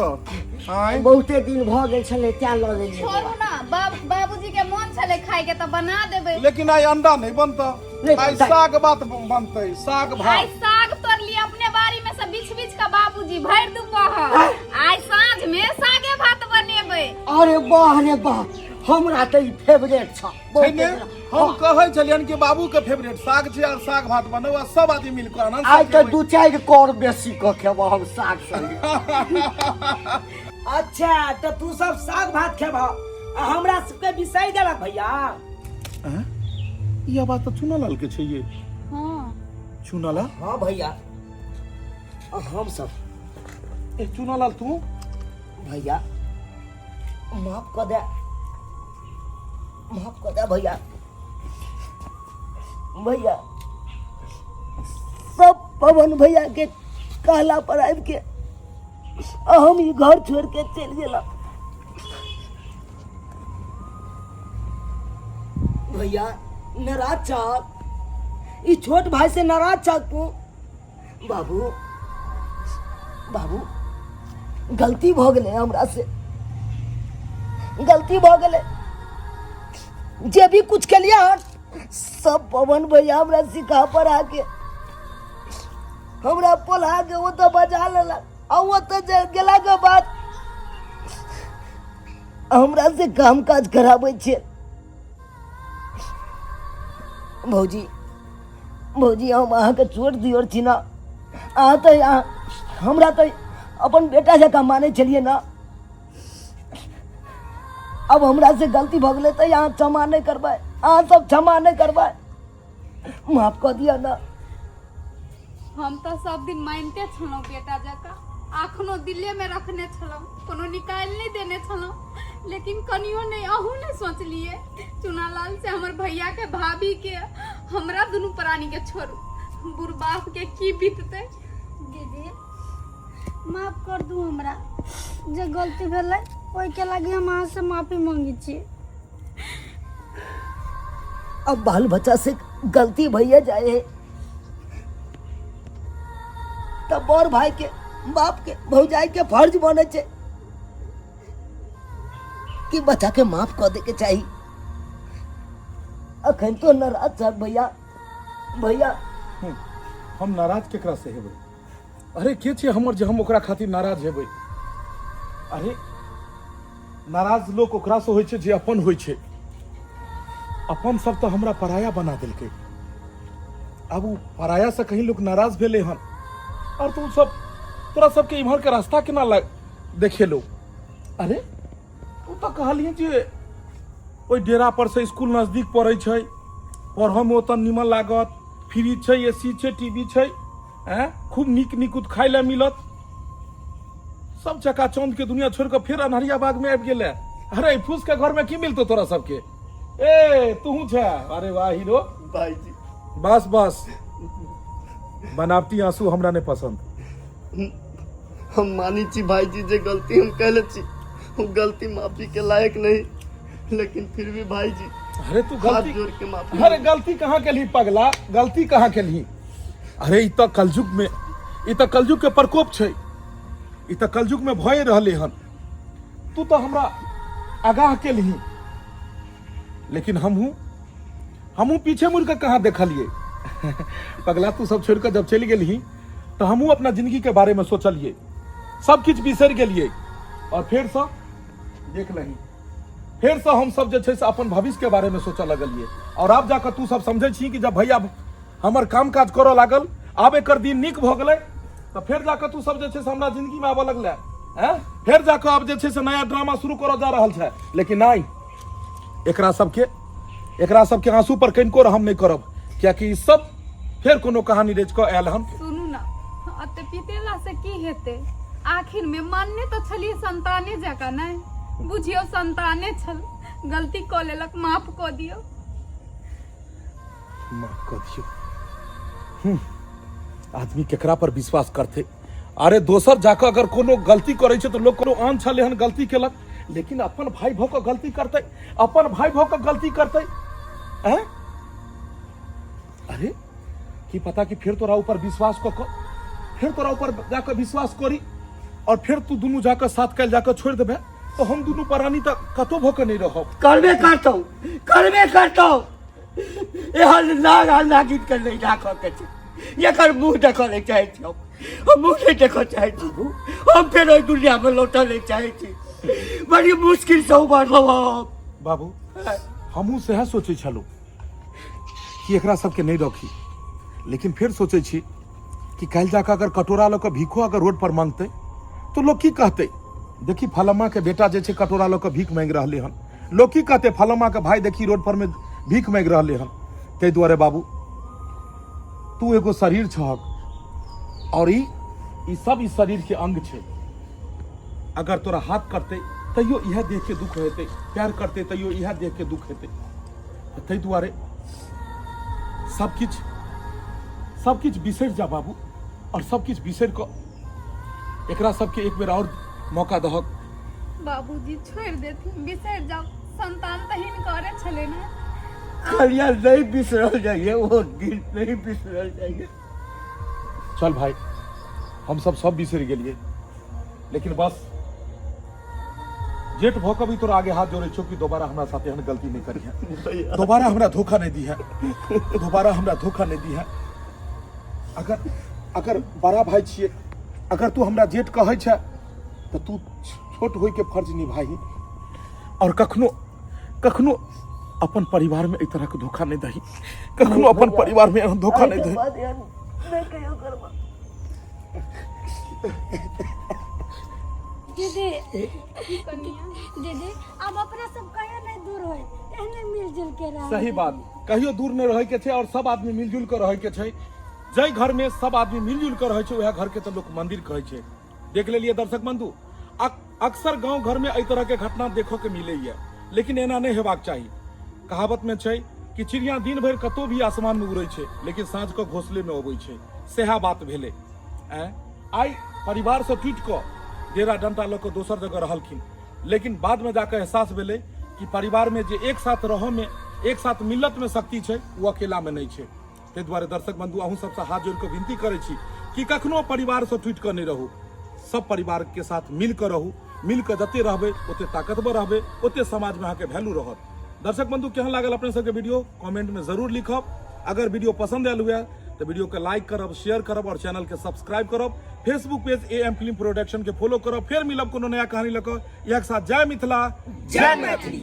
आँय? बहुते दिन भऽ गेल छलै, तें लऽ लेलियै। छोड़ू ना, बाबूजी के मोन छलै खाय के तऽ बना देबै। लेकिन आइ अंडा नहीं बनता। नहीं आइ बनतै। साग भात बनतै, साग आइ भात। साग तोड़लियै अपने बाड़ी में से बिछ बिछ के बाबूजी, भरि दुपहर आइ साँझ में सागे भात बनेबै। अरे वाह रे वाह, हमरा तऽ ई फेवरेट छ। छै ने? हम कहै छलियन कि बाबू के फेवरेट साग छै और साग भात बनौ आ सब आदमी मिल कऽ आनंद से आइ तऽ खेबै। दू चारि कौर बेसी कऽ खेबो हम साग संगे। अच्छा, तऽ तू सब साग भात खेबह आ हमरा सबके बिसरि गेलक भैया? आँय? ई आवाज तऽ चुनालाल के छै ये। हाँ। चुनालाल? हाँ भैया, हम सब। ए चुनालाल, तू? भैया, माफ कऽ दे, माफ कऽ दे भैया। भैया, सब पवन भैया के कहला पर आबि के आ हम ई घर छोड़ के चलि गेला। भैया, नाराज छह? ई छोट भाई से नाराज छह तू? बाबू, बाबू, गलती भऽ गेलै हमरा से, गलती भऽ गेलै। जे भी कुछ केलियै हन, सब पवन भैया हमरा सिखा पढ़ा के, हमरा पोला के ओतऽ बजा लेलक आ ओतऽ गेलाके बाद हमरा से काम काज कराबै छै। भौजी, भौजी, हम अहाँके छोट दियोर छी ने। अहाँ तऽ हमरा तऽ अपन बेटा जकाँ मानै छलियै ने। अब हमरा से गलती भऽ गेलै तऽ अहाँ क्षमा नहि करबै? अहाँ सब क्षमा नहि करबै? माफ कऽ दिअ ने। हम तऽ सब दिन मानिते छलहुँ बेटा जकाँ, अखनो दिले में रखने छलहुँ, कोनो निकालि नहि देने छलहुँ, लेकिन कनियो नहि अहूँ नहि सोचलियै चुनालाल से हमर भैया के भाभी के। हमरा दुनू प्राणी के छोड़ू, बुढ़ बाप के की बीततै। दीदी माफ कर दू हमरा, जे गलती भेलै ओहिके लागि हम अहाँ से माफी मांगै छी। अब बाल बच्चा से गलती भैया जाए है तब बड़ भाई के बाप के भौजाई के फर्ज बने छे कि बच्चा के माफ कर दे के चाहिए। अखन तो नाराज छ भैया। भैया हम नाराज केकरा से हेबै? अरे के छै हमर जे हम ओकरा खातिर नाराज हेबै? अरे नाराज लोक ओकरा से होइ छै जे अपन होइ छै। अपन सब तऽ हमरा पराया बना देलकै। आब ओ पराया से कहीं लोक नाराज भेलै हन और तू सब तोरा सबके इम्हर के रास्ता केना देखेलो? अरे तू तऽ कहलियै जे ओहि डेरा पर से स्कूल नजदीक पड़ै छै, पढ़ऽमे ओतऽ नीमन लागत, फ्रिज छै, ए सी छै, टीवी छै, आँय खूब नीक नीक खाय लए मिलत। सब चकाचौंध के दुनिया छोड़ कऽ फेर अन्हरिया बाग में आबि गेलै। अरे फूस के घर में की मिलतो तोरा सबके? ए तूहू छै। अरे वाह हीरो भाईजी। बस बस, बनावटी आंसू हमरा नहीं पसंद। हम मानी छी भाईजी जे गलती हम कैले छी वो गलती माफी के लायक नहीं, लेकिन फिर भी भाईजी अरे तू हाथ गलती जोड़ के माफी। अरे गलती कहाँ के ली पगला, गलती कहाँ के ली? अरे ई तऽ कलयुग में, ई तऽ कलयुग के प्रकोप छै, ई तऽ कलयुग में भए रहले हन। तू तऽ हमरा आगाह के ली, लेकिन हमहूँ पीछे मुड़ के कहाँ देखलिए पगला। तू सब छोड़ के जब चलि गेलही तऽ हमहूँ अपना जिंदगी के बारे में सोचलिए, सब किछु बिसरि गेलिए और फेर से देख लही, फेर से हम सब जे छै से अपन भविष्य के बारे में सोचऽ लगलिए। और आब जाकऽ तू सब समझै छी कि जब भैया हमर काम काज करऽ लागल, आब एकर दिन नीक भऽ गेलै, तऽ फेर जाकऽ तू सब जे छै से हमरा जिंदगी में आबऽ लगलै। हैं फेर जाकऽ आब जे छै से नया ड्रामा शुरू करऽ जा रहल छै। लेकिन नहि, एकरा सबके आंसू पर कनिको रहम नहि करब, कियाकि ई सब फेर कोनो कहानी रचि कऽ आयल हन। सुनू ना, अते पितेला से की हेतै? आखिर में मानने तऽ छलियै संताने जकाँ, नहि बुझियौ संताने छल, गलती कऽ लेलक, माफ कऽ दियौ। माफ कऽ दियौ। आदमी केकरा पर विश्वास करते? अरे दोसर जाकऽ अगर कोनो गलती करै छै तऽ लोक कोनो आन छलै हन गलती केलक, लेकिन अपन भाई भऽ कऽ गलती करतै, अपन भाई भऽ कऽ गलती करतै? हैं अरे की पता कि फेर तोरा ऊपर विश्वास कऽ कऽ फेर तोरा ऊपर जाकऽ विश्वास करी और फेर तू दुनू जाकऽ साथ काल्हि जाकऽ छोड़ि देबै, तऽ हम दुनू प्राणी तऽ कतौ भऽ कऽ नहि रहब। करबे करतौ, करबे करतौ। एहन नाग आ नागिन के नहीं राखऽ के छै। एकर मुँह देखऽ नहीं चाहै छी हम, हम मुँह नहीं देखऽ चाहै छी। हम फेर ओहि दुनिया में लौटऽ नहीं चाहै छी। बड़ी मुश्किल से उबरलहुँ हम। बाबू हमहूँ सएह सोचै छलहुँ कि एकरा सबके नहि रखी, लेकिन फेर सोचै छी कि काल्हि जाकऽ अगर कटोरा लऽ कऽ भीखो अगर रोड पर मांगतै तऽ लोक की कहतै? देखी फलम्मा के बेटा जे छै कटोरा लऽ कऽ भीख मांगि रहलै हन। लोक की कहतै? फलम्मा के भाई देखी रोड पर में भीख मांगि रहलै हन। ताहि दुआरे बाबू तू एगो शरीर छहक और ई सब ई शरीर के अंग छै। अगर तोरा हाथ करतै तैयो इएह देख के दुख हेतै, पैर करतै तैयो इएह देख के दुख हेतै। ताहि दुआरे सब किछु बिसरि जा बाबू, और सब किछु बिसरि कऽ एकरा सबके एक बेर और मौका दहक। बाबूजी छोड़ि देथिन, बिसरि जाउ, संतान तऽ हिनकरे छलै ने। कलिया नहीं बिसरल जाइए, वो दिन नहीं बिसरल जाइए। चल भाई, हम सब सब बिसरि गेलिए, लेकिन बस जेठ भऽ कऽ भी तोरा आगे हाथ जोड़ै छौ कि दोबारा हमरा साथे एहन गलती नहि करिहे, दोबारा हमरा धोखा नहि दिहे, दोबारा हमरा धोखा नहि दिहे। अगर अगर बड़ा भाई छियै, अगर तू हमरा जेठ कहै छै तऽ तू छोट होइके फर्ज निभाही और कखनो कखनो अपन परिवार में एहि तरह के धोखा नहीं दही, कखनो अपन परिवार में एहन धोखा नहीं दही। बाद एहन नहि कहियो करबा। दीदी, दीदी अब अपना सब कहियो नहीं दूर होए, एहने मिलजुल के रह। सही बात, कहियो दूर नहीं रहे के छै और सब आदमी मिलजुल के रहे के छै। जाहि घर में सब आदमी मिलजुल के रहे छै वएह घर के तऽ लोक मंदिर कहै छै। देख लेलिए दर्शक बंधु, अक्सर गांव घर में एहि तरह के घटना देखो के मिलैया, लेकिन एना नहीं हेबाक चाही। कहावत में छै कि चिड़िया दिन भरि कतौ भी आसमान में उड़ै छै, लेकिन साँझ कऽ घोंसले में अबै छै। सएह बात भेलै। आँय, आइ परिवारसँ टूटि कऽ डेरा डंटा लऽ कऽ दोसर जगह रहलखिन, लेकिन बादमे जाकऽ एहसास भेलै कि परिवारमे जे एक साथ रहऽमे, एक साथ मिलतमे शक्ति छै, ओ अकेलामे नहि छै। ताहि दुआरे दर्शक बंधु, अहूँ सबसँ हाथ जोड़ि कऽ विनती करै छी कि कखनो परिवारसँ टूटि कऽ नहि रहू, सब परिवारके साथ मिल कऽ रहू। मिल कऽ जते रहबै ओते ताकतवर रहबै, ओते समाजमे अहाँके वैल्यू रहत। दर्शक बंधु, केहन लागल अपने सबके वीडियो कमेंट में जरूर लिखब। अगर वीडियो पसंद आयल हुए तो वीडियो के लाइक करब, शेयर करब और चैनल के सब्सक्राइब करब। Facebook page A M film production के फॉलो करब। फिर मिलब कोनो नया कहानी लऽ कऽ। इएह के साथ जय मिथिला, जय मैथिली।